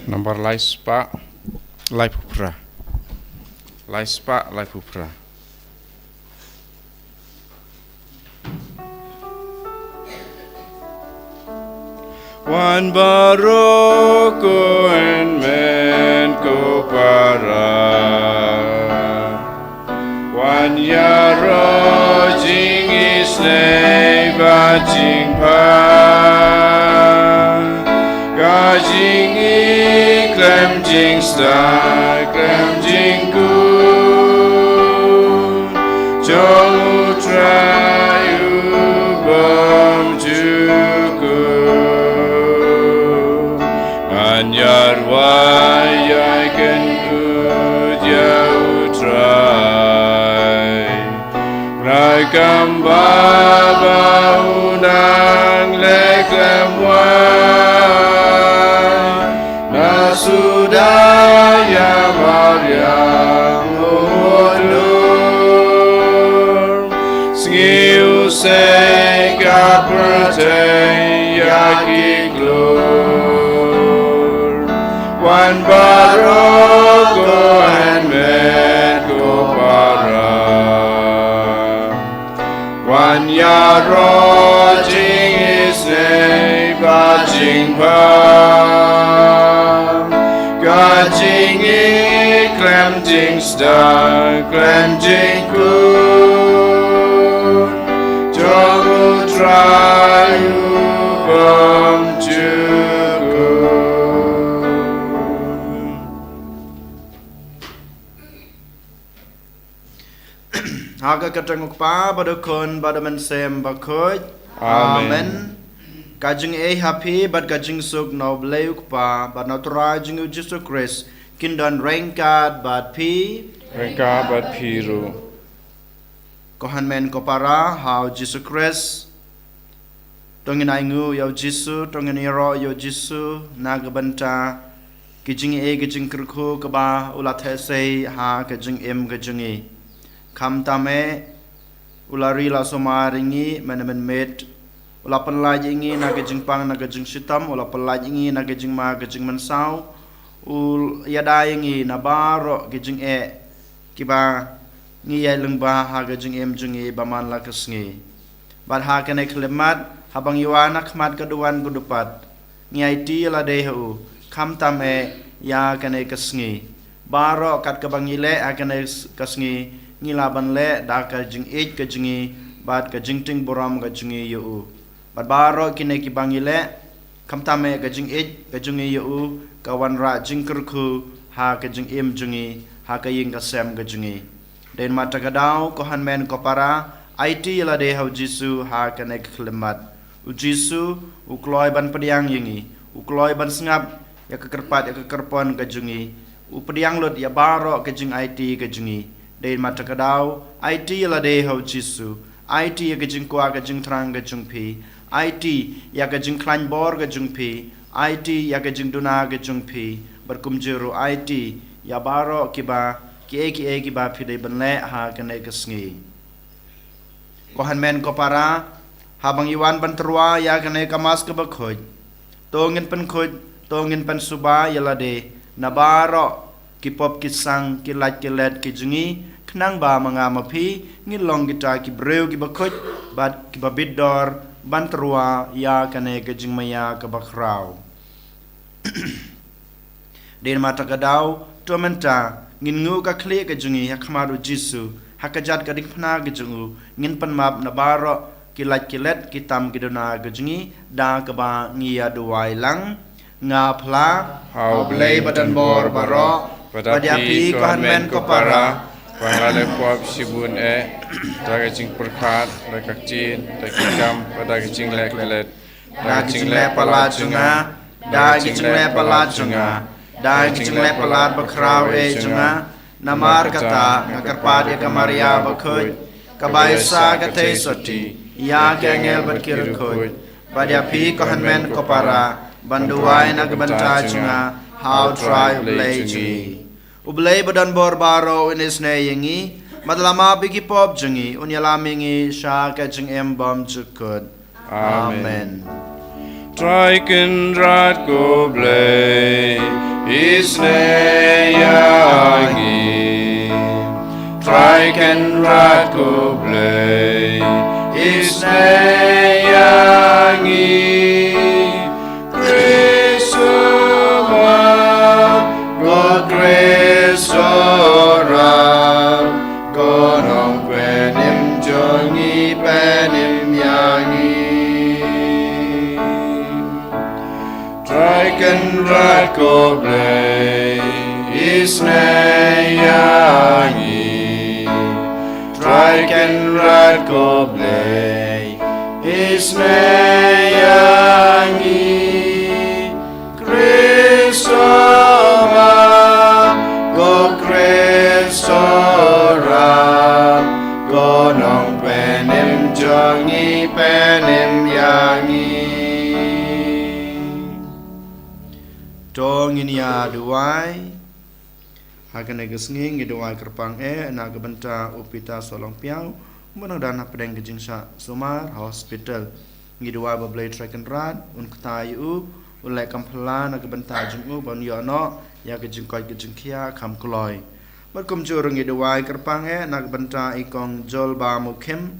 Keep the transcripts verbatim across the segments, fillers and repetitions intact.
Nambar lai spah laiphew phra. Lai spah laiphew phra. Wan baroh ko hynmen ko para, wan ïaroh jingisynei bad jingpang, ka jingïeit khlem jingstad khlem jingkut jong U Trai U Bymjukut. Ngan ïarwai ïa kynnoh ïa U Trai, na ka bynta ba u nang leh khlem wai na suda ïa mariang u dur. Sngi u sei ka pyrthei ïa ki klur. Wan baroh ko hynmen ko para, wan ïaroh jingisynei bad jingpang, ka jingïeit khlem jingstad khlem jingkut jong U Trai U Bymjukut. Ha ka kyrteng U Kpa bad U Khun bad U Mynsiem Bakhuid. Amen. Amen. Ka jingïeit ha phi bad ka jingsuk na U Blei U Kpa bad na U Trai jong ngi U Jisu Khrist kin don ryngkat bad phi. Ryngkat bad phi ruh. Ko hynmen ko para ha U Jisu Khrist, to ngin ainguh ïa U Jisu, to ngin ïaroh ïa U Jisu na ka bynta ki jingïeit ki jingkyrkhu kiba u la theh sei ha ka jingim ka jong ngi. Khamtam eh u la ri la sumar ïa ngi mynne mynmiet, u la pynlait ïa ngi na ka jingpang na ka jingshitom, u la pynlait ïa ngi na ka jingma ka jingmynsaw, u ïada ïa ngi na baroh ki jingeh kiba ngi ïai lyngba ha ka jingim jong ngi ba man la ka sngi. Bad ha kane ka khyllipmat haba ngi wan ha khmat ka duwan ka dupat, ngi aiti ïa lade ha u, khamtam eh ïa kane ka sngi. Baroh kat kaba ngi leh ha kane ka sngi, ngi lah ban leh da ka jingïeit ka jong ngi bad ka jingtieng burom ka jong ngi ïa u. Bad baroh kine kiba ngi leh, khamtam eh ka jingïeit ka jong ngi ïa u, ka wanrah jingkyrkhu ha ka jingim jong ngi, ha ka ïing ka sem ka jong ngi. Dei namar kata ka daw, ko hynmen ko para, aiti ïa lade ha U Jisu ha kane ka khyllipmat. U Jisu u kloi ban pdiang ïa ngi, u kloi ban sngap ïa ka kyrpad ïa ka kyrpon ka jong ngi, u pdiang lut ïa baroh ka jingaiti ka jong ngi. Dei namar kata ka daw, aiti ïa lade ha U Jisu, aiti ïa ka jingkwah ka jingthrang ka jong phi, aiti ïa ka jingkhlaiñ bor ka jong phi, aiti ïa ka jingduna ka jong phi, bad kumjuh ruh aiti ïa baroh kiba, kiei kiei kiba phi dei ban leh ha kane ka sngi. Ko hynmen ko para, haba ngi wan ban tyrwa ïa kane ka Mass kaba khuid, to ngin pynkhuid, to ngin pynsuba ïa lade na baroh ki pop ki sang, ki lait ki let ki jong ngi, khnang ba ma nga ma phi ngin long kita ki briew kiba khuid bad kiba bit dor ban tyrwa ïa kane ka jingmaïa kaba khraw. Dei namar kata ka daw, to mynta ngin nguh ka khlieh ka jong ngi ha khmat U Jisu, ha ka jait ka diengphna ka jong u, ngin pynmap na baroh ki lait ki let, ki tam ki duna ka jong ngi, da kaba ngi ïa duwai lang. Nga phla ha U Blei badonbor baroh, bad ïa phi ko hynmen ko para, ba nga la pop shibun eh, da ka jingpyrkhat, da ka ktien, da ki kam, bad da ka jingleh klet, da ka jingleh palat jong nga, da ka jingleh palat jong nga, da ka jingleh palat bakhraw eh jong nga. Namar kata nga kyrpad ïa ka Maria bakhuid, kaba ïa sah ka theisotti ïa ki angel bad ki riewkhuid, bad ïa phi ko hynmen ko para, ban duwai na ka bynta jong nga ha U Trai U Blei jong ngi. U Blei badonbor baroh un isynei ïa ngi, bad la map ïa ki pop jong ngi, un ïalam ïa ngi sha ka jingim bymjukut. Amen. Amen. Trai Kynrad ko Blei, isynei ïa ngi. Trai Kynrad ko Blei, isynei ïa ngi. Khrist u ma, ko Khrist u ram, ko Nongpynim jong ngi, pynim ïa ngi. Trai Kynrad ko Blei, isynei ïa ngi. Trai Kynrad ko Blei, isynei ïa ngi. Khrist u ma, ko Khrist u ram, ko Nongpynim jong ngi, pynim ïa ngi. To ngin ïa duwai. Ha kane ka sngi ngi duwai kyrpang eh na ka bynta u Peter Sohlongpiaw, u nongdon hapdeng ka jingshah sumar ha hospital. Ngi duwai ba Blei Trai Kynrad un kyrkhu ïa u, un leh kam phylla na ka bynta jong u ban ïoh noh ïa ka jingkoit ka jingkhiah kham kloi. Bad kumjuh ruh ngi duwai kyrpang eh na ka bynta i Kong Jolba Mukhim,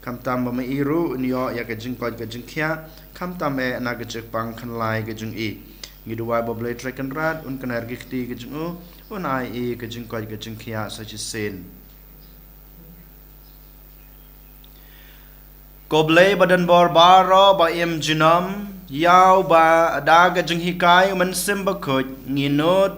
khamtam ba ma i ruh un ïoh ïa ka jingkoit ka jingkhiah, khamtam eh na ka jingpang khanlai ka jong i. Ngi duwai ba Blei Trai Kynrad un kner ki kti ka jong u, un ai i ka jingkoit ka jingkhiah sa shisien. Ko Blei ba don bor baroh ba im junom, ïa uba da ka jinghikai u Mynsiem Bakhuid ngi nud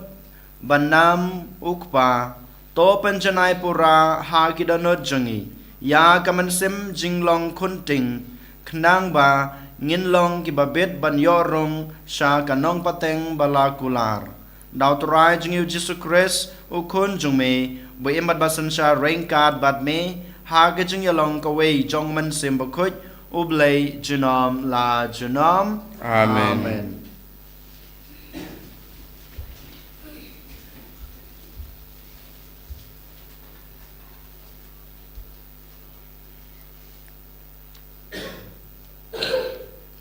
ba nam u Kpa, to pynjanai pura ha ki dohnud jong ngi ïa ka mynsiem jinglong khunting, khnang ba ngin long kiba bit ban ïoh rung sha ka nongpateng ba la kular. Da u Trai jong ngi u Jisu Khrist, u Khun jong me, ba im bad ba synshar ryngkat bad me ha ka jingïalong kawei jong u Mynsiem Bakhuid, U Blei junom la junom. Amen. Amen.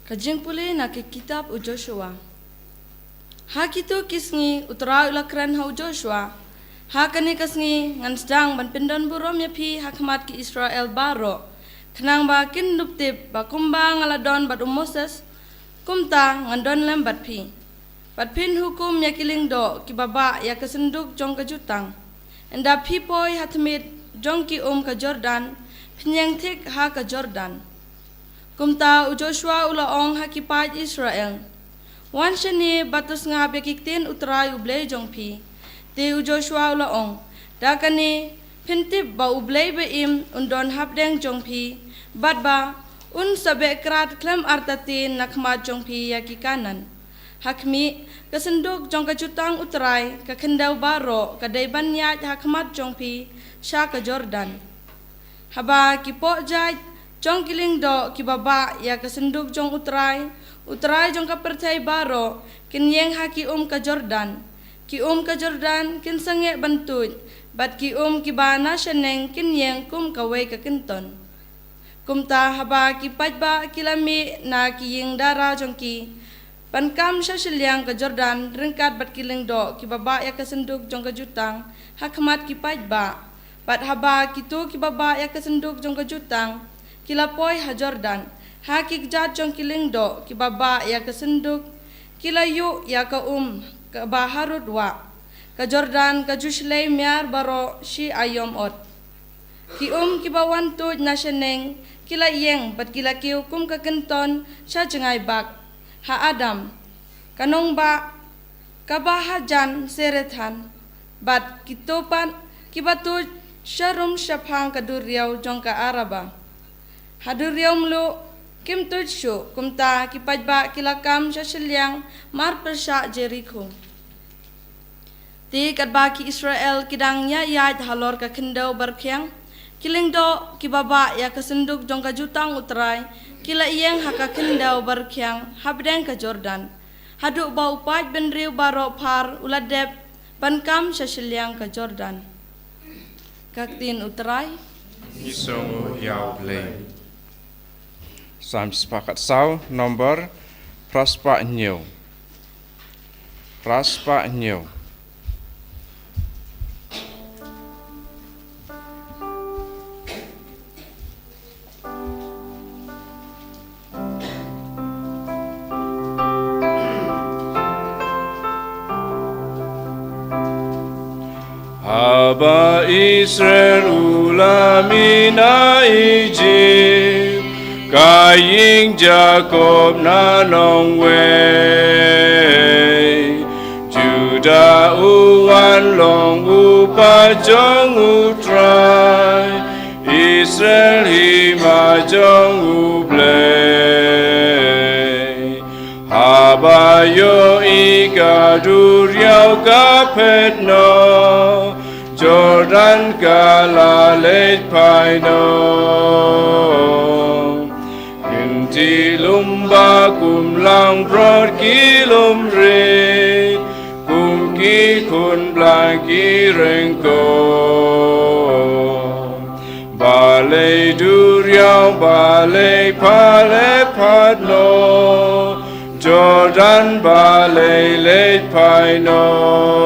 Ka jingpule na ka kitab u Joshua. Ha kito ki sngi u Trai u la kren ha u Joshua: Ha kane ka sngi ngan sdang ban pyndon burom ïa phi ha khmat ki Israel baroh, khnang ba kin dup tip ba kumba nga la don bad u Moses, kumta ngan don lem bad phi. Bad phin hukum ïa ki lyngdoh kiba bah ïa ka synduk jong ka jutang. Ynda phi poi ha tmier jong ki um ka Jordan, phin ïeng thik ha ka Jordan. Kumta u Joshua u la ong ha ki paid Israel: Wan shane bad to sngap ïa ki ktien u Trai U Blei jong phi. Te u Joshua u la ong: Da kane phin tip ba U Blei ba im un don hapdeng jong phi, bad ba un sa beh krad khlem artatien na khmat jong phi ïa ki Kanaan. Ha khmih, ka synduk jong ka jutang u Trai, ka khyndew baroh, ka dei ban ïaid ha khmat jong phi sha ka Jordan. Haba ki pohjait jong ki lyngdoh kiba bah ïa ka synduk jong u Trai, u Trai jong ka pyrthei baroh, kin ïeng ha ki um ka Jordan. Ki um ka Jordan kin sangeh ban tuid, bad ki um kiba na shaneng kin ïeng kum kawei ka kynton. Kumta haba ki paidbah ki la mih na ki ïing dara jong ki, ban kam sha shiliang ka Jordan ryngkat bad ki lyngdoh kiba bah ïa ka synduk jong ka jutang ha khmat ki paidbah. Bad haba kito kiba bah ïa ka synduk jong ka jutang ki la poi ha Jordan, ha ki kjat jong ki lyngdoh kiba bah ïa ka synduk, ki la ïuh ïa ka um kaba harud wah. Ka Jordan ka ju shlei miar baroh shi aïom ot. Ki um kiba wan tuid na shaneng ki la ïeng bad ki la kiew kum ka kynton sha jngai bak ha Adam, ka nongbah kaba hajan Zarethan, bad kito pat kiba tuid sharum shaphang ka duriaw jong ka Araba. Ha duriaw mluh kim tuid shuh. Kumta ki paidbah ki la kam sha shiliang mar pyrshah Jerikho. Te katba ki Israel ki dang ïaid halor ka khyndew barkhiang, ki lyngdoh kiba bah ïa ka synduk jong ka jutang u Trai ki la ïeng ha ka khyndew barkhiang hapdeng ka Jordan, haduh ba u paid bynriew baroh phar u la dep ban kam sha shiliang ka Jordan. Ka ktien u Trai. Ngi sngewnguh ïa U Blei. Salm spah khatsaw, nombor Phra spah hynñiew. Phra spah hynñiew. Haba Israel u la mih na Ijip, ka ïing Jakob na nongwei. Judah u wan long u paid jong U Trai, Israel hima jong U Blei. Haba ïohi ka duriaw ka phet noh, Jordan ka la leit phai noh. Kynti lum ba kum langbrot ki lum rit, kum ki khun blang ki ryngkoh. Balei duriaw, balei pha leit phet noh, Jordan balei leit phai noh.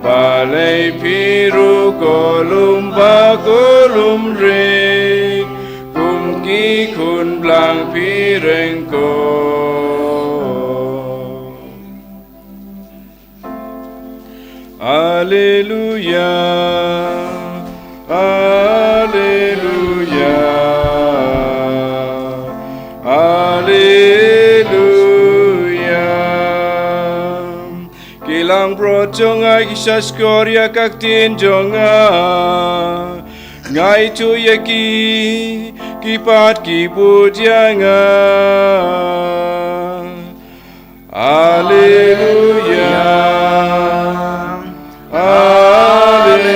Balei phi ruh ko lum ba ko lum rit, kum ki khun blang phi ryngkoh. Alleluia, alleluia, alleluia. Ki langbrot jong nga ki sa shkor ïa ka ktien jong nga. Nga ithuh ïa ki, ki pat ki bud ïa nga. Alleluia, alleluia,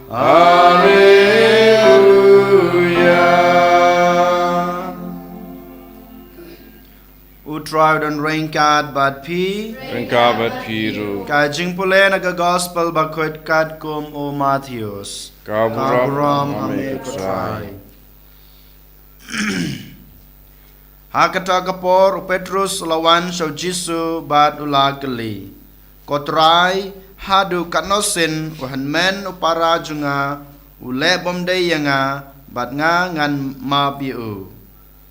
alleluia. U Trai u don ryngkat bad phi. Ryngkat bad phi ruh. Ka jingpule na ka Gospel bakhuid katkum u Mathaios. Ka burom, ka burom ha me ko Trai. Ha kata ka por u Petrus u la wan sha u Jisu bad u la kylli, Ko Trai, haduh katno sien u hynmen u para jong nga u leh bym dei ïa nga bad nga ngan map ïa u?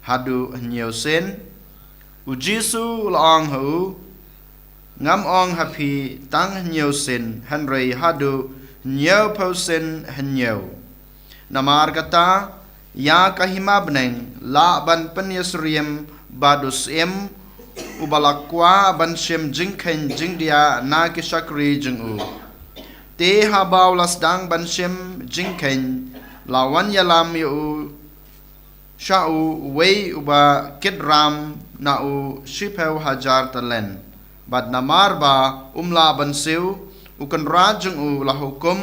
Haduh hynñiew sien? U Jisu u la ong ha u, Ngam ong ha phi tang hynñiew sien, hynrei haduh hynñiewphew sien hynñiew. Namar kata, ïa ka hima bneng lah ban pynïasyriem bad u syiem uba la kwah ban shim jingkheiñ jingdiah na ki shakri jong u. Te haba u la sdang ban shim jingkheiñ, la wan ïalam ïa u sha uwei uba kit ram na u shiphew hajar talent. Bad namar ba um lah ban siew, u kynrad jong u la hukum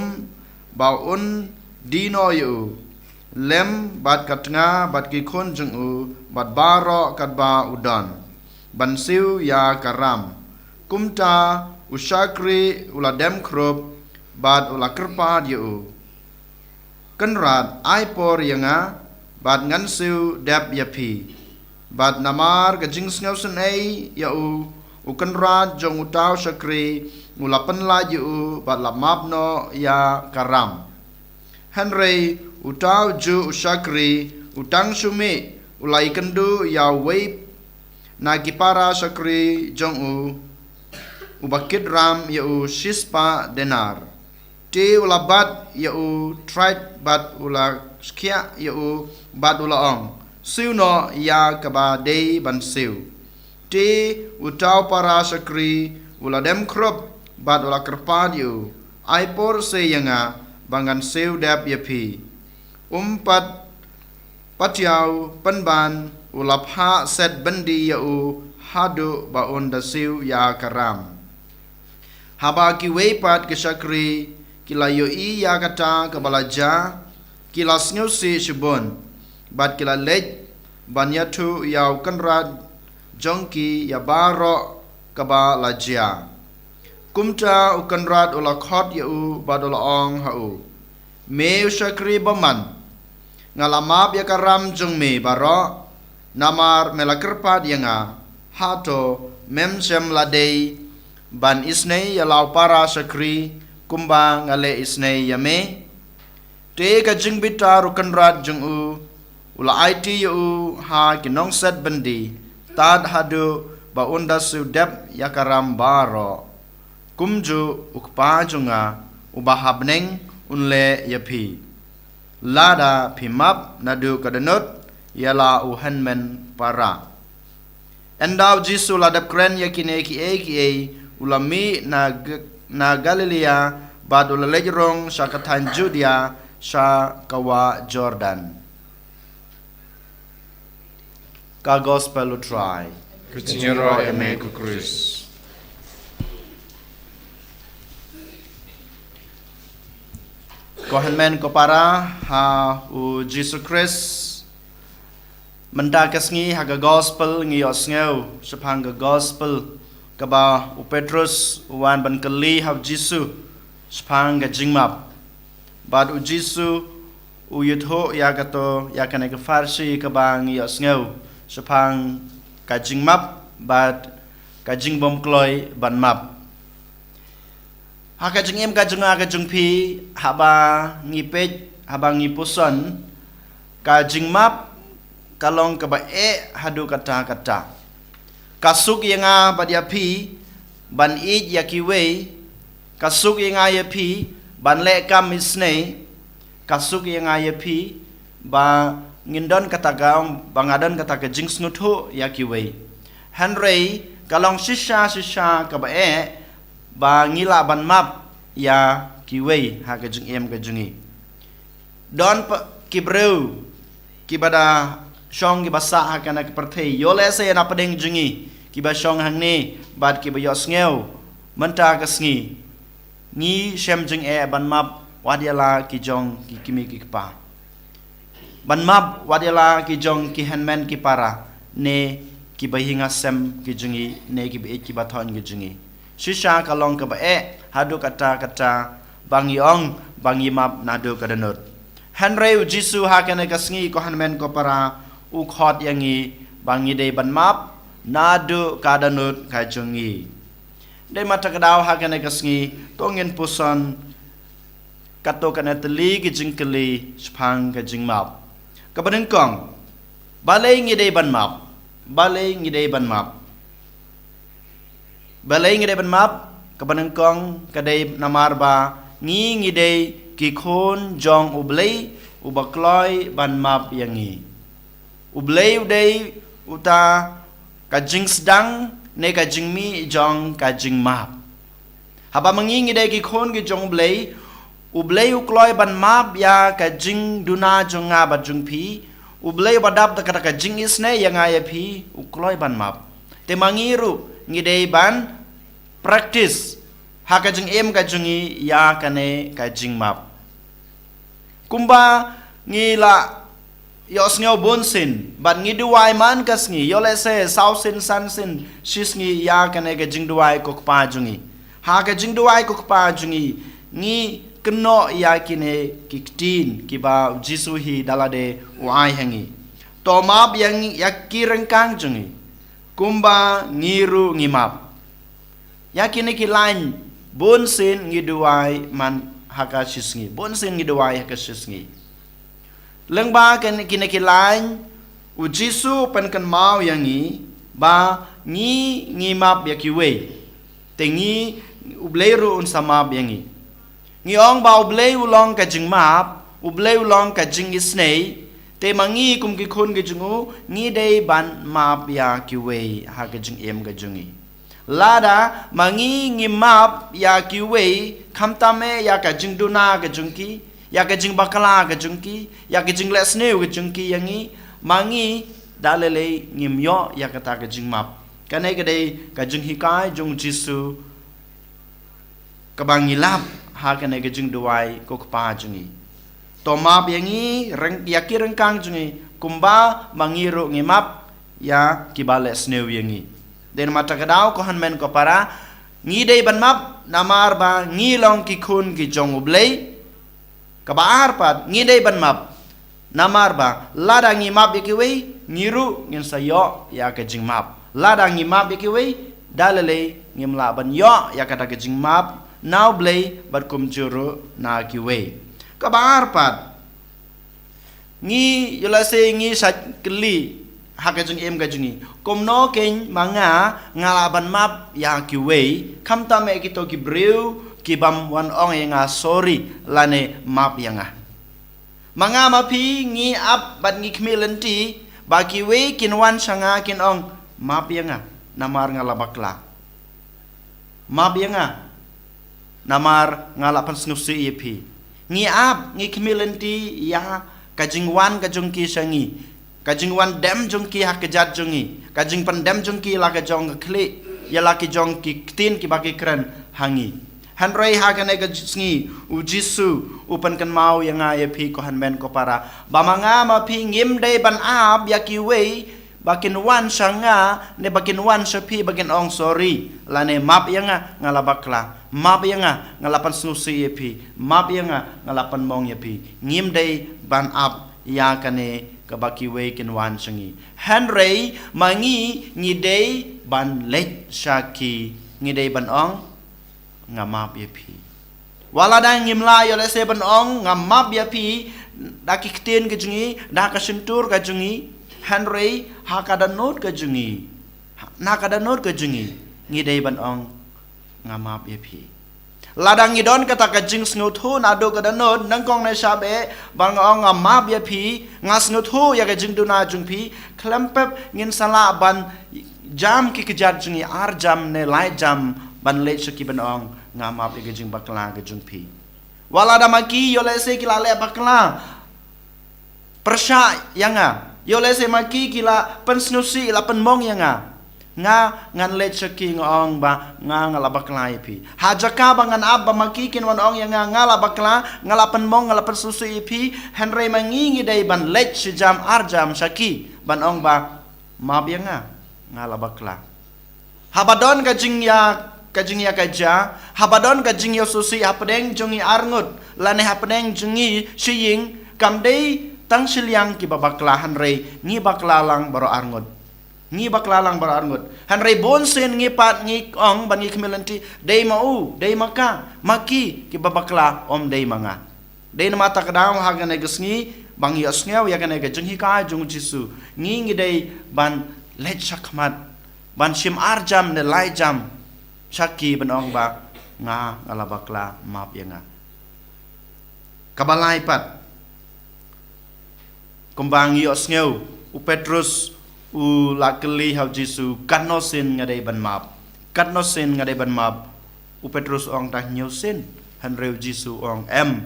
ba un die noh ïa u, lem bad ka tnga bad ki khun jong u bad baroh katba u don, ban siew ïa ka ram. Kumta u shakri u la dem khrup bad u la kyrpad ïa u, Kynrad, ai por ïa nga bad ngan siew dep ïa phi. Bad namar ka jingsngewsynei ïa u, u kynrad jong uta u shakri u la pynlait ïa u bad la map noh ïa ka ram. Hynrei uta ujuh u shakri u tang shu mih, u la ïakynduh ïa uwei na ki para shakri jong u, uba kit ram ïa u shispah denar. Te u la bat ïa u trait bad u la skhiah ïa u bad u la ong, Siew noh ïa kaba dei ban siew. Te uta u para shakri u la dem khrup bad u la kyrpad ïa u, Ai por se ïa nga ba ngan siew dep ïa phi. Um pat patiaw pynban, u la phah set byndi ïa u haduh ba un da siew ïa ka ram. Haba kiwei pat ki shakri ki la ïohi ïa kata kaba la jia, ki la sngewsih shibun, bad ki la leit ban ïathuh ïa u kynrad jong ki ïa baroh kaba la jia. Kumta u kynrad u la khot ïa u bad u la ong ha u, Me u shakri bymman, Nga la map ïa ka ram jong me baroh, namar me la kyrpad ïa nga. Hato mem shym la dei ban isynei ïa la u para shakri kumba nga leh isynei ïa me? Te ka jingbitar u kynrad jong u, u la aiti ïa u ha ki nongset byndi, tad haduh ba un da siew dep ïa ka ram baroh. Kumjuh u Kpa jong nga uba ha bneng un leh ïa phi, lada phi map naduh ka dohnud ïa la u hynmen para. Ynda u Jisu u la dep kren ïa kine kiei kiei, u la mih na G-, na Galilea, bad u la leit rung sha ka thaiñ Judia, sha ka wah Jordan. Ka Gospel u Trai. Ka jingïaroh ïa me ko Khrist. Ko hynmen ko para ha u Jisu Khrist. Mynta ka sngi ha ka Gospel ngi ïohsngew shaphang ka Gospel kaba u Petrus u wan ban kylli ha u Jisu shaphang ka jingmap. Bad u Jisu u ïathuh ïa kato, ïa kane ka pharshi kaba ngi ïohsngew shaphang ka jingmap bad ka jingbym kloi ban map. Ha ka jingim ka jong nga ka jong phi, haba ngi peit, haba ngi puson, ka jingmap ka long kaba eh haduh katta katta. Ka suk ïa nga bad ïa phi ban ïeit ïa kiwei, ka suk ïa nga ïa phi ban leh kam isynei, ka suk ïa nga ïa phi ba ngin don kata ka, ba nga don kata ka jingsngewthuh ïa kiwei. Hynrei ka long shisha shisha kaba eh ba ngi lah ban map ïa kiwei ha ka jingim ka jong ngi. Don pat ki briew kiba da shong kiba sah ha kane ka pyrthei, ïoh lehse na pdeng jong ngi, kiba shong hangne bad kiba ïohsngew mynta ka sngi. Ngi shem jingeh ban map wat ïa la ki jong ki kmie ki kpa, ban map wat ïa la ki jong ki hynmen ki para, ne kiba ïingasem ki jong ngi, ne kiba ïeit kiba thoiñ ki jong ngi. Shisha ka long kaba eh haduh katta katta ba ngi ong ba ngi map naduh ka dohnud. Hynrei u Jisu ha kane ka sngi ko hynmen ko para u khot ïa ngi ba ngi dei ban map naduh ka dohnud ka jong ngi. Dei mynta ka daw ha kane ka sngi to ngin puson kato kane tylli ki jingkylli shaphang ka jingmap. Kaba nyngkong, balei ngi dei ban map? Balei ngi dei ban map? Balei ngi dei ban map? Kaba nyngkong ka dei namar ba ngi ngi dei ki khun jong U Blei uba kloi ban map ïa ngi. U Blei u dei uta ka jingsdang ne ka jingmih jong ka jingmap. Haba ma ngi ngi dei ki khun ki jong U Blei, U Blei u kloi ban map ïa ka jingduna jong nga bad jong phi. U Blei uba dap da kata ka jingisynei ïa nga ïa phi, u kloi ban map. Te ma ngi ruh ngi dei ban practice ha ka jingim ka jong ngi ïa kane ka jingmap. Kumba ngi la ïohsngew bun sien bad ngi duwai man ka sngi, ïoh lehse saw sien san sien shi sngi ïa kane ka jingduwai ko Kpa jong ngi. Ha ka jingduwai ko Kpa jong ngi, ngi kynnoh ïa kine ki ktien kiba u Jisu hi da lade u ai ha ngi. To map ïa ngi, ïa ki ryngkang jong ngi, kumba ngi ruh ngi map. Ïa kine ki lain bun sien ngi duwai man ha ka shi sngi, bun sien ngi duwai ha ka shi sngi. Lyngba kine, kine ki lain u Jisu u pynkynmaw ïa ngi ba ngi ngi map ïa kiwei, te ngi, U Blei ruh un sa map ïa ngi. Ngi ong ba U Blei u long ka jingmap, U Blei u long ka jingisynei, te ma ngi kum ki khun ki jong u ngi dei ban map ïa kiwei ha ka jingim ka jong ngi. Lada ma ngi ngi map ïa kiwei, khamtam eh ïa ka jingduna ka jong ki, ïa ka jingbakla ka jong ki, ïa ka jinglehsniew ka jong ki ïa ngi, ma ngi da lei lei ngim ïoh ïa kata ka jingmap. Kane ka dei ka jinghikai jong u Jisu kaba ngi lap ha kane ka jingduwai ko Kpa jong ngi. To map ïa ngi, ryng-, ïa ki ryngkang jong ngi, kumba ma ngi ruh ngi map ïa kiba lehsniew ïa ngi. Dei namar kata ka daw ko hynmen ko para, ngi dei ban map namar ba ngi long ki khun ki jong U Blei. Kaba ar pat, ngi dei ban map Namar ba lada ngi map ïa kiwei, ngi ruh ngin sa ïoh ïa ka jingmap. Lada ngi map ïa kiwei, da lei lei ngim lah ban ïoh ïa kata ka jingmap na U Blei bad kumjuh ruh na kiwei. Kaba ar pat, ngi, ïoh lehse ngi sa kylli ha ka jingim ka jong ngi, kumno kein ma nga nga lah ban map ïa kiwei, khamtam eh kito ki briew ki bym wan ong ïa nga sorry lane map ïa nga. Ma nga ma phi ngi ap bad ngi khmih lynti ba kiwei kin wan sha nga kin ong, map ïa nga namar nga la bakla. Map ïa nga namar nga la pynsngewsih ïa phi. Ngi ap, ngi khmih lynti ïa ka jingwan ka jong ki sha ngi, ka jingwan dem jong ki ha ka jait jong ngi, ka jingpyndem jong ki la ka jong ka khlieh, ïa la ki jong ki ktien kiba ki kren ha ngi. Hynrei ha kane ka sngi U Jisu u pynkynmaw ïa nga ïa phi ko hynmen ko para, ba ma nga ma phi ngim dei ban ap ïa kiwei ba kin wan sha nga, ne ba kin wan sha phi ba kin ong sorry lane map ïa nga, nga la bakla. Map ïa nga, nga la pynsngewsih ïa phi. Map ïa nga, nga la pynmong ïa phi. Ngim dei ban ap ïa kane kaba kiwei kin wan sha ngi. Hynrei ma ngi ngi dei ban leit sha ki, ngi dei ban ong, nga map ïa phi. Wat lada ngim lah, ïoh lehse, ban ong nga map ïa phi da ki ktien ka jong ngi, da ka shyntur ka jong ngi, hynrei ha ka dohnud ka jong ngi, na ka dohnud ka jong ngi, ngi dei ban ong nga map ïa phi. Lada ngi don kata ka jingsngewthuh naduh ka dohnud, nyngkong ne shaba, ba nga ong nga map ïa phi, nga sngewthuh ïa ka jingduna jong phi, khlem pep ngin sa lah ban jam ki kjat jong ngi, ar jam ne lai jam, ban leit sha ki ban ong nga map ïa ka jingbakla ka jong phi. Wat lada ma ki, ïoh lehse, ki la leh bakla, pyrshah ïa nga, ïoh lehse ma ki, ki la pynsngewsih, la pynmong ïa nga, nga, ngan leit sha ki nga ong ba nga, nga la bakla ïa phi. Ha jaka ba ngan ap ba ma ki kin wan ong ïa nga nga la bakla, nga la pynmong, nga la pynsngewsih ïa phi, hynrei ma ngi ngi dei ban leit shi jam ar jam sha ki ban ong ba map ïa nga, nga la bakla. Haba don ka jingïa, ka jingïakajia, haba don ka jingïasngewsih hapdeng jong ngi arngut lane hapdeng jong ngi shi ïing, kam dei tang shiliang kiba bakla, hynrei ngi bakla lang baroh arngut. Ngi bakla lang baroh arngut. Hynrei bun sien ngi pat ngi ong ban ngi khmih lynti, dei ma u, dei ma ka, ma ki kiba bakla, ym dei ma nga. Dei namar kata ka daw ha kane ka sngi ba ngi ïohsngew ïa kane ka jinghikai jong U Jisu, ngi ngi dei ban leit shakhmat, ban shim ar jam ne lai jam sha ki ban ong ba nga, nga la bakla, map ïa nga. Kaba lai pat, kumba ngi ïohsngew, u Petrus u la kylli ha U Jisu, katno sien nga dei ban map? Katno sien nga dei ban map? U Petrus ong, tang hynñiew sien. Hynrei U Jisu ong, em,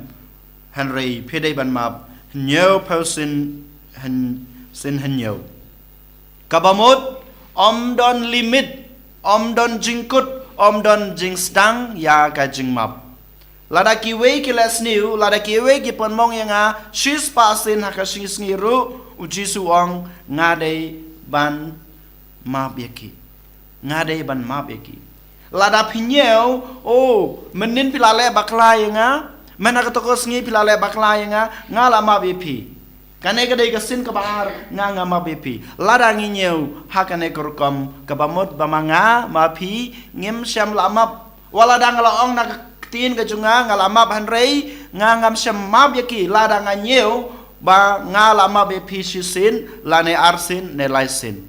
hynrei phi dei ban map hynñiewphew sien, hyn-, sien hynñiew. Kaba mut, ym don limit, ym don jingkut, ym don jingsdang ïa ka jingmap. Lada kiwei ki leh sniew, lada kiwei ki pynmong ïa nga shispah sien ha ka sngi sngi ruh, U Jisu ong, nga dei ban map ïa ki. Nga dei ban map ïa ki. Lada phi ñiew, oh, mynnin phi la leh bakla ïa nga, mynta kato ka sngi phi la leh bakla ïa nga, nga la map ïa phi. Kane ka dei ka sien kaba ar, nga, nga map ïa phi. Lada ngi ñiew ha kane ka rukom, kaba mut ba ma nga ma phi ngim shym la map. Wat lada nga la ong na ka ktien ka jong nga, nga la map, hynrei nga ngam shym map ïa ki lada nga ñiew ba nga la map ïa phi shisien, lane arsien, ne laisien.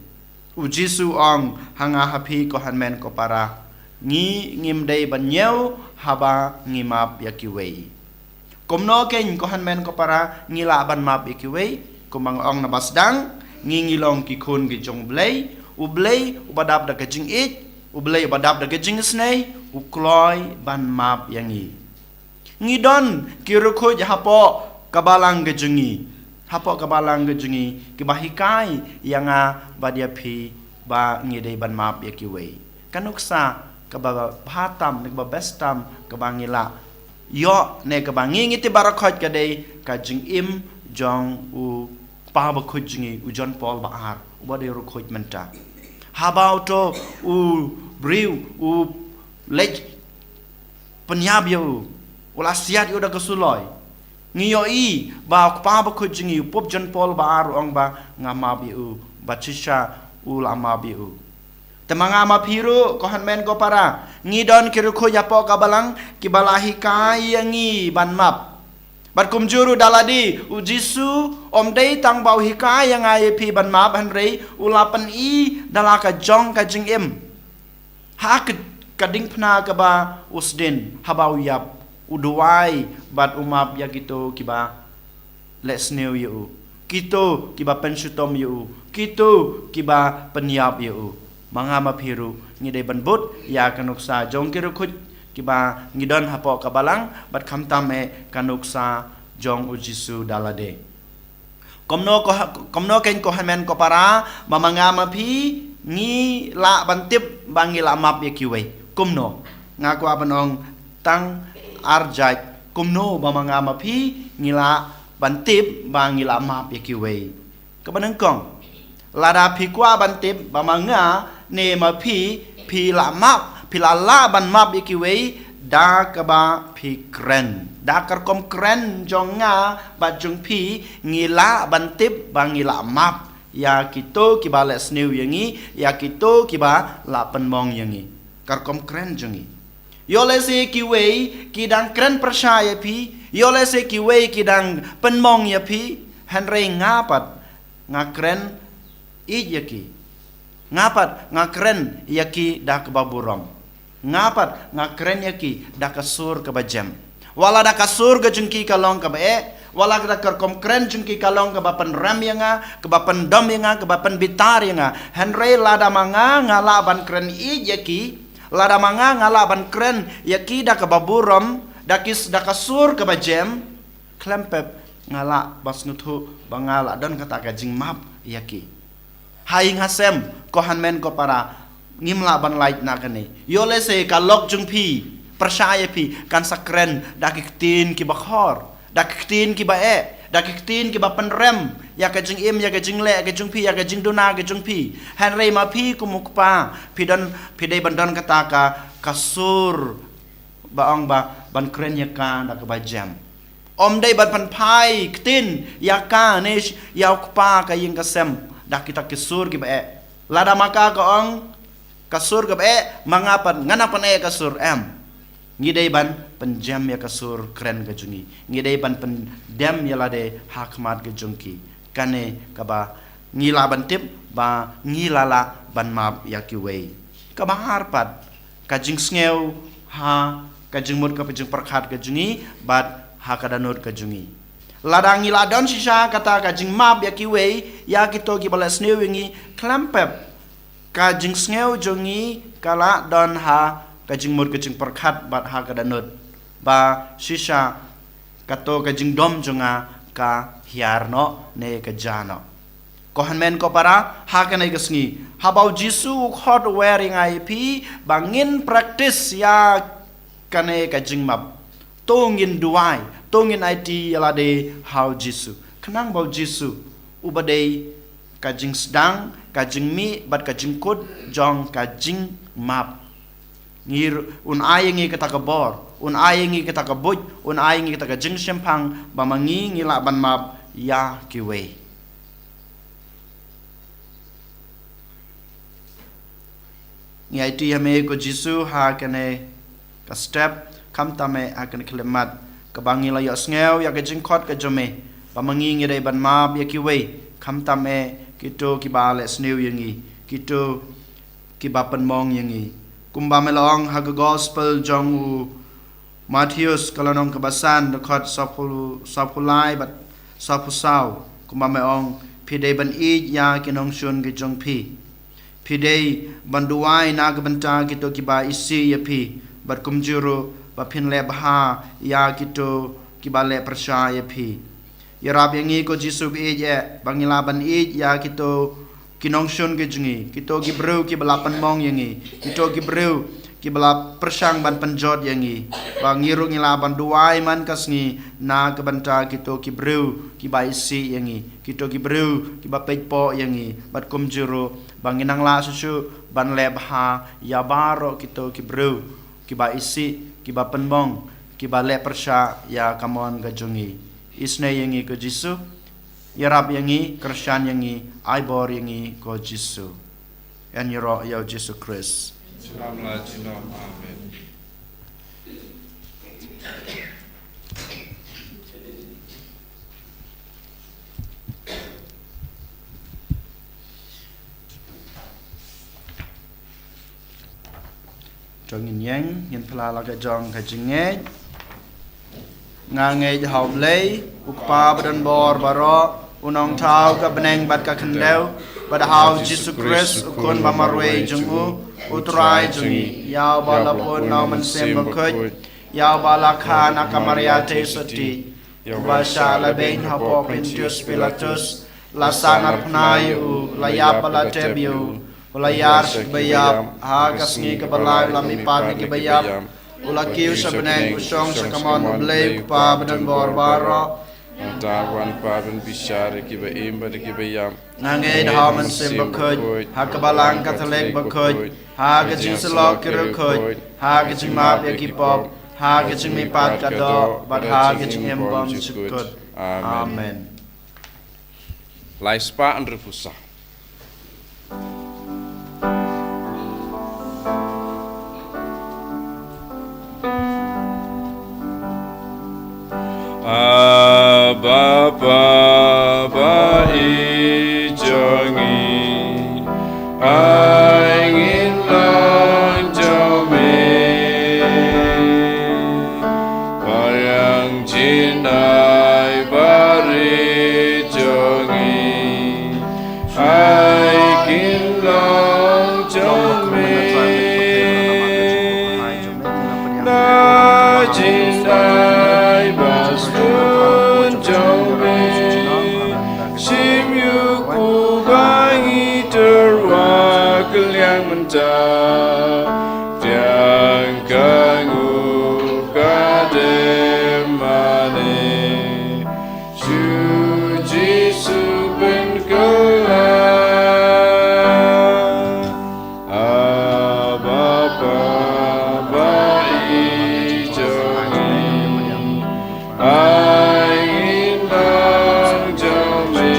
U Jisu ong ha nga ha phi, ko hynmen ko para, ngi ngim dei ban ñiew haba ngi map ïa kiwei. Kumno kein, ko hynmen ko para, ngi lah ban map ïa kiwei? Kumba nga ong na ba sdang, ngi ngi long ki khun ki jong U Blei, U Blei uba dap da ka jingïeit, U Blei uba dap da ka jingisynei, u kloi ban map ïa ngi. Ngi don ki riewkhuid hapoh ka balang ka jong ngi, hapoh ka balang ka jong ngi, kiba hikai ïa nga bad ïa phi ba ngi dei ban map ïa kiwei. Ka nuksa kaba bha tam, kaba best tam, kaba ngi lah ïoh, ne kaba ngi ngi tip baroh khoit, ka dei ka jingim jong u kpa bakhuid jong ngi, u John Paul ba ar, uba dei riewkhuid mynta. Haba uto u briew u leit pynïap ïa u, u la siat ïa u da ka suloi. Ngi ïohi ba u kpa bakhuid jong ngi, u Pope John Paul ba ar, u ong ba nga map ïa u, bad shisha u la map ïa u. Te ma nga ma phi ruh, ko hynmen ko para, ngi don ki riewkhuid hapoh ka balang kiba la hikai ïa ngi ban map. Bad kumjuh ruh da lade, u Jisu um dei tang ba u hikai ïa nga ïa phi ban map, hynrei u la pyni da la ka jong ka jingim. Ha ka, ka diengphna kaba u sdien, haba u ïap, u duwai bad u map ïa kito kiba leh sniew ïa u, kito kiba pynshitom ïa u, kito kiba pynïap ïa u. Ma nga ma phi ruh ngi dei ban bud ïa ka nuksa jong ki riewkhuid kiba ngi don hapoh ka balang, bad khamtam eh ka nuksa jong u Jisu da lade. Kumno ko, kumno kein ko hynmen ko para, ba ma nga ma phi ngi lah ban tip ba ngi lah map ïa kiwei? Kumno? Nga kwah ban ong tang ar jait. Kumno ba ma nga ma phi ngi lah ban tip ba ngi lah map ïa kiwei? Kaba nyngkong, lada phi kwah ban tip ba ma nga ne ma phi, phi lah map, phi lah lah ban map ïa kiwei, da kaba phi kren. Da ka rukom kren jong nga bad jong phi, ngi lah ban tip ba ngi lah map ïa kito kiba leh sniew ïa ngi, ïa kito kiba la pynmong ïa ngi. Ka rukom kren jong ngi. Ïoh lehse kiwei ki dang kren pyrshah ïa phi, ïoh lehse kiwei ki dang pynmong ïa phi, hynrei nga pat nga kren ïeit ïa ki. Nga pat nga kren ïa ki da kaba burom. Nga pat nga kren ïa ki da ka sur kaba jem. Wat la da ka sur ka jong ki ka long kaba eh, wat la da ka rukom kren jong ki ka long kaba pynrem ïa nga, kaba pyndom ïa nga, kaba pynbitar ïa nga. Hynrei lada ma nga nga lah ban kren ïeit ïa ki, lada ma nga nga lah ban kren ïa ki da kaba burom, da ki s-, da ka sur kaba jem, khlem pep nga lah ban sngewthuh ba nga lah don kata ka jingmap ïa ki. Ha ïing ha sem, ko hynmen ko para, ngim lah ban lait na kane. Ïoh lehse ka lok jong phi pyrshah ïa phi, kan sa kren da ki ktien kiba khor, da ki ktien kiba eh, da ki ktien kiba pynrem ïa ka jingim, ïa ka jingleh ka jong phi, ïa ka jingduna ka jong phi. Hynrei ma phi kum u kpa, phi don, phi dei ban don kata ka, ka sur ba ong ba ban kren ïa ka da kaba jem. Ym dei ban pynphai ktien ïa ka ne sh-, ïa u kpa ka ïing ka sem da kita ki sur kiba eh. Lada ma ka ka ong ka sur kaba eh, ma nga pat ngan nang pyn-eh ka sur, em. Ngi dei ban pynjem ïa ka sur kren ka jong ngi. Ngi dei ban pyndem ïa lade ha khmat ka jong ki. Kane kaba ngi lah ban tip ba ngi lah lah ban map ïa kiwei. Kaba ar pat, ka jingsngew ha ka jingmut ka jingpyrkhat ka jong ngi bad ha ka dohnud ka jong ngi. Lada ngi lah don shisha kata ka jingmap ïa kiwei, ïa kito kiba leh sniew ïa ngi, khlem pep ka jingsngew jong ngi ka lah don ha ka jingmut ka jingpyrkhat bad ha ka dohnud ba shisha kato ka jingdom jong nga ka hiar noh ne ka ja noh. Ko hynmen ko para, ha kane ka sngi, haba u Jisu u khot u wer ïa nga ïa phi ba ngin practice ïa kane ka jingmap, to ngin duwai, to ngin aiti ïa lade ha u Jisu. Khnang ba u Jisu uba dei ka jingsdang, ka jingmih bad ka jingkut jong ka jingmap, ngi r-, un ai ïa ngi kata ka bor, un ai ïa ngi kata ka buit, un ai ïa ngi kata ka jingshemphang ba ma ngi ngi lah ban map ïa kiwei. Ngi aiti ïa me ko Jisu ha kane ka step, khamtam eh ha kane ka khyllipmat kaba ngi la ïohsngew ïa ka jingkhot ka jong me ba ma ngi ngi dei ban map ïa kiwei, khamtam eh kito kiba leh sniew ïa ngi, kito kiba pynmong ïa ngi. Kumba me la ong ha ka gospel jong u Mathaios ka lynnong kaba san, dkhot sawphew, sawphew lai bad sawphew saw, kumba me ong, phi dei ban ïeit ïa ki nongshun ki jong phi. Phi dei ban duwai na ka bynta kito kiba isih ïa phi, bad kumjuh ruh ba phin leh bha ïa kito kiba leh pyrshah ïa phi. Ïarap ïa ngi ko Jisu ba ïeit eh, ba ngi lah ban ïeit ïa kito ki nongshun ki jong ngi, kito ki briew kiba la pynmong ïa ngi, kito ki briew kiba la pyrshang ban pynjot ïa ngi. Ba ngi ruh ngi lah ban duwai man ka sngi na ka bynta kito ki briew kiba isih ïa ngi, kito ki briew kiba peit poh ïa ngi, bad kumjuh ruh ba ngin nang lah shuh shuh ban leh bha ïa baroh kito ki briew kiba isih, kiba pynmong, kiba leh pyrshah ïa ka mon ka jong ngi. Isynei ïa ngi ko Jisu. Ïarap ïa ngi, kyrshan ïa ngi, ai bor ïa ngi ko Jisu. Yn ïaroh ïa u Jisu Khrist. Shalom la jinom. Amen. To ngin ïeng, ngin phla la ka jong ka jingngeit. Nga ngeit ha U Blei, U Kpa ba don bor baroh, U Nongthaw ka bneng bad ka khyndew, bad ha U Jisu Khrist, U Khun ba marwei jong U, U Trai jong ngi, ïa uba la pun na U Mynsiem Bakhuid, ïa uba la kha na ka Maria Theisotti, ïa uba shah leh beiñ hapoh Pontius Pilatus, la sah narphna ïa U, la ïap bad la tep ïa U, U la ïar sha kiba ïap, ha ka sngi kaba lai U la mihpat na kiba ïap, U la kiew sha bneng, U shong sha kamon U Blei U Kpa ba don bor baroh. Nangta U wan pat ban bishar ïa kiba im bad ïa kiba ïap. Nga ngeit ha U Mynsiem Bakhuid, ha ka Balang Katholik bakhuid, ha ka jingsyllok ki riewkhuid, ha ka jingmap ïa ki pop, ha ka jingmihpat ka doh, bad ha ka jingim bymjukut. Amen. Lai spah hynriewphew saw. Abba Father, ba ïeit jong ngi, ai ngin long jong me. Ba ïeng jingïeit ba rit jong ngi, ai kin long jong me. Na jingïeit ba sbun jong me, shim ïa u kpu ba ngi tyrwa kylliang mynta. Pdiang ka nguh ka dem mane. Shu Jisu pynkylla. Abba Father, ba ïeit jong ngi, ai ngin long jong me.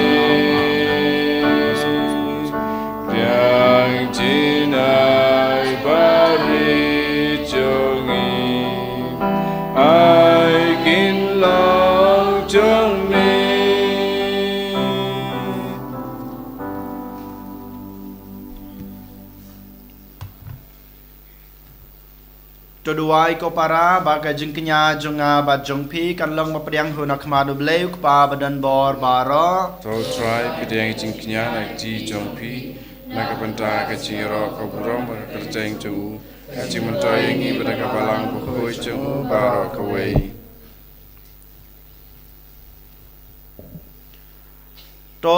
Pdiang jingïeit ba rit jong ngi, ai kin long jong me. To duwai ko para, ba ka jingkñia jong nga bad jong phi kan long ba pdiang hun ha khmat U Blei U Kpa ba don bor baroh. To Trai, pdiang jingkñia na ka kti jong phi, na ka bynta ka jingïaroh ka burom bad ka kyrteng jong u, ka jingmyntoi ïa ngi bad ka Balang Bakhuid jong u baroh kawei.